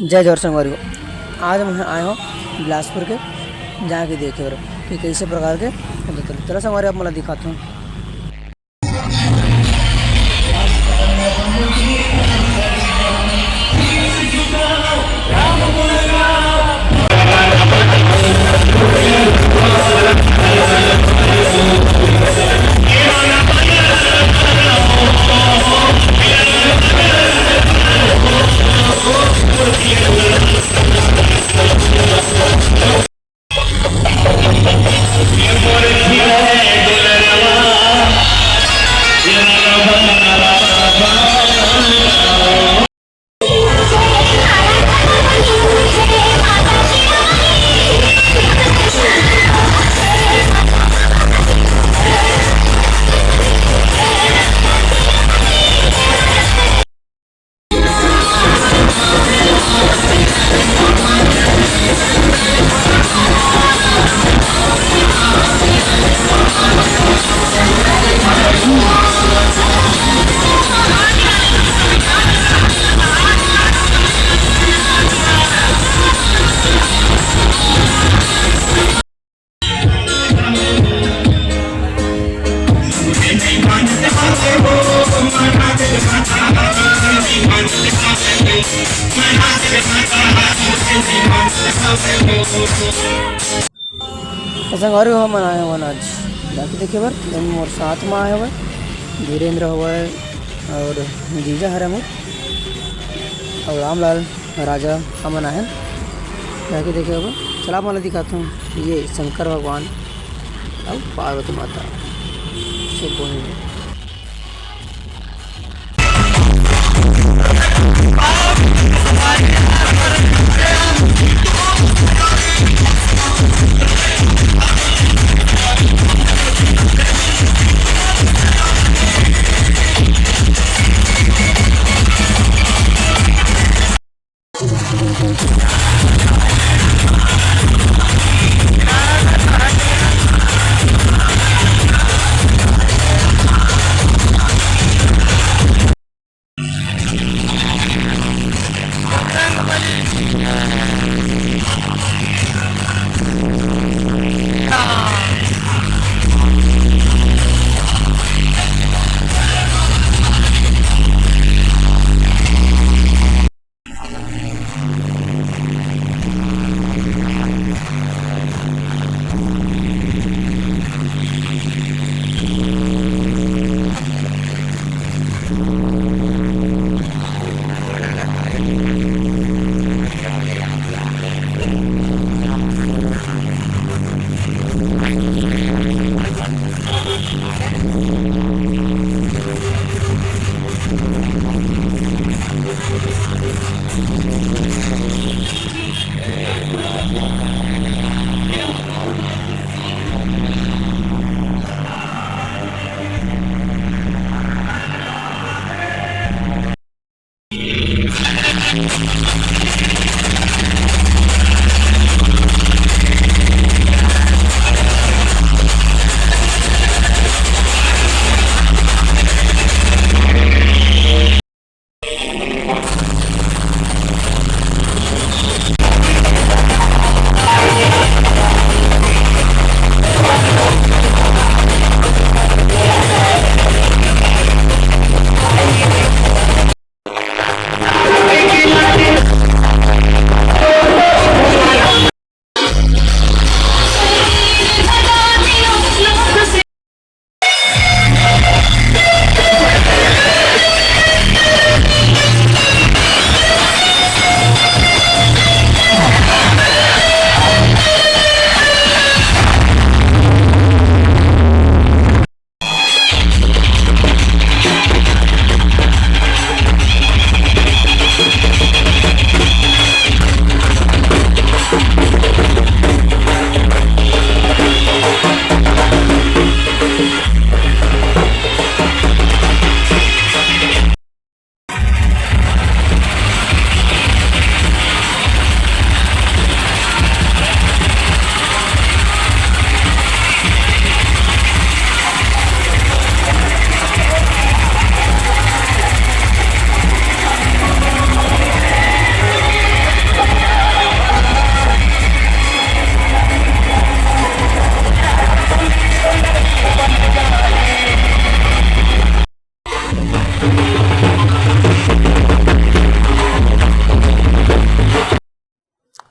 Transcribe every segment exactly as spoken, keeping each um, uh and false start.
जय जोहार संगवारी हो, आज मैं आए हों बिलासपुर के जाके देखे बर कि कइसे प्रकार के, चला संगवारी आप मन ला दिखात हों। त संगवारी हो, हमन आए हवन आज जाके देखे बर, एम मोर साथ म आए हवय, धीरेंद्र हवय अउ जीजा हरे मोर अउ रामलाल राजा, हमन आए हन जाके देखे बर। चला आप मन ला दिखात हूँ, ये शंकर भगवान अउ पार्वती माता से बोलने।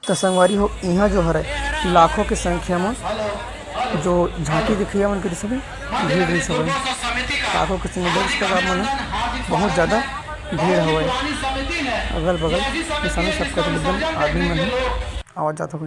त संगवारी हो, इहाँ जो हरय, लाखों के संख्या म जो झांकी देखइया मन के रिहिस हवय, भीड़ रिहिस हवय। लाखों के संख्या दर्शक आप मन ह, बहुत ज्यादा भीड़ हवय। अगल बगल किसानी सबके एकदम आदमी मन ह आवत जात हवय।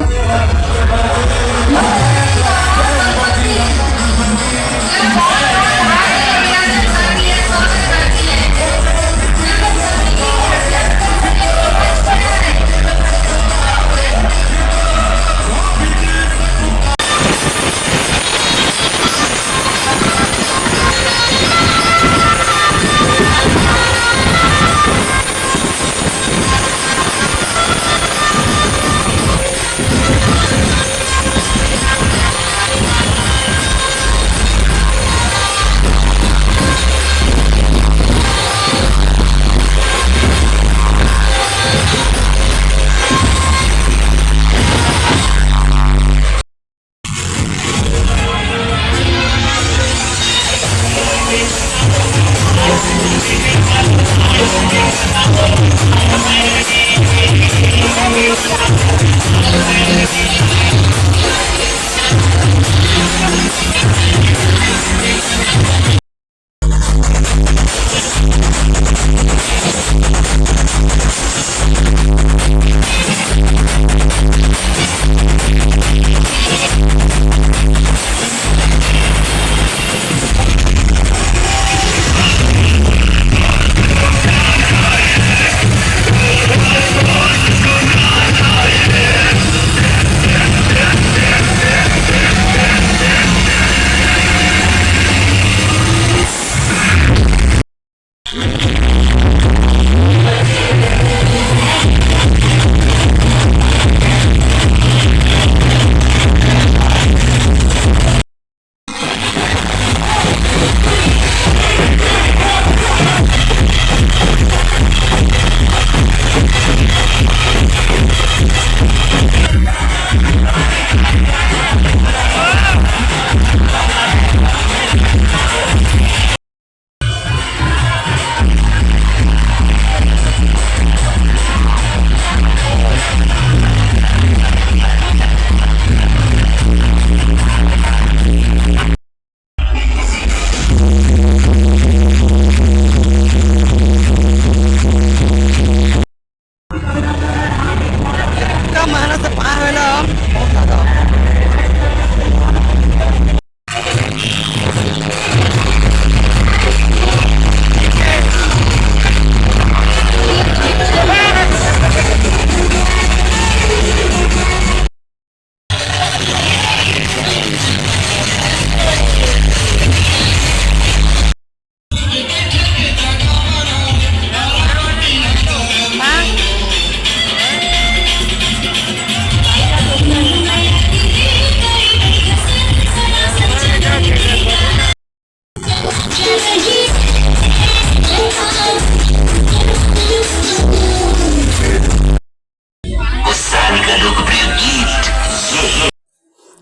का मेहनत से पाए होएला हम बहुत ज्यादा।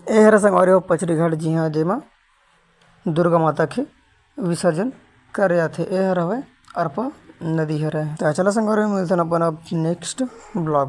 ए हर संगवारी हो पचरीघाट जिहां, जेमा दुर्गा माता के विसर्जन करे जाथे। ए हर हवय अरपा नदी हरय। त चला संगवारी हो, मिलथन अपन अब नेक्स्ट ब्लॉग में।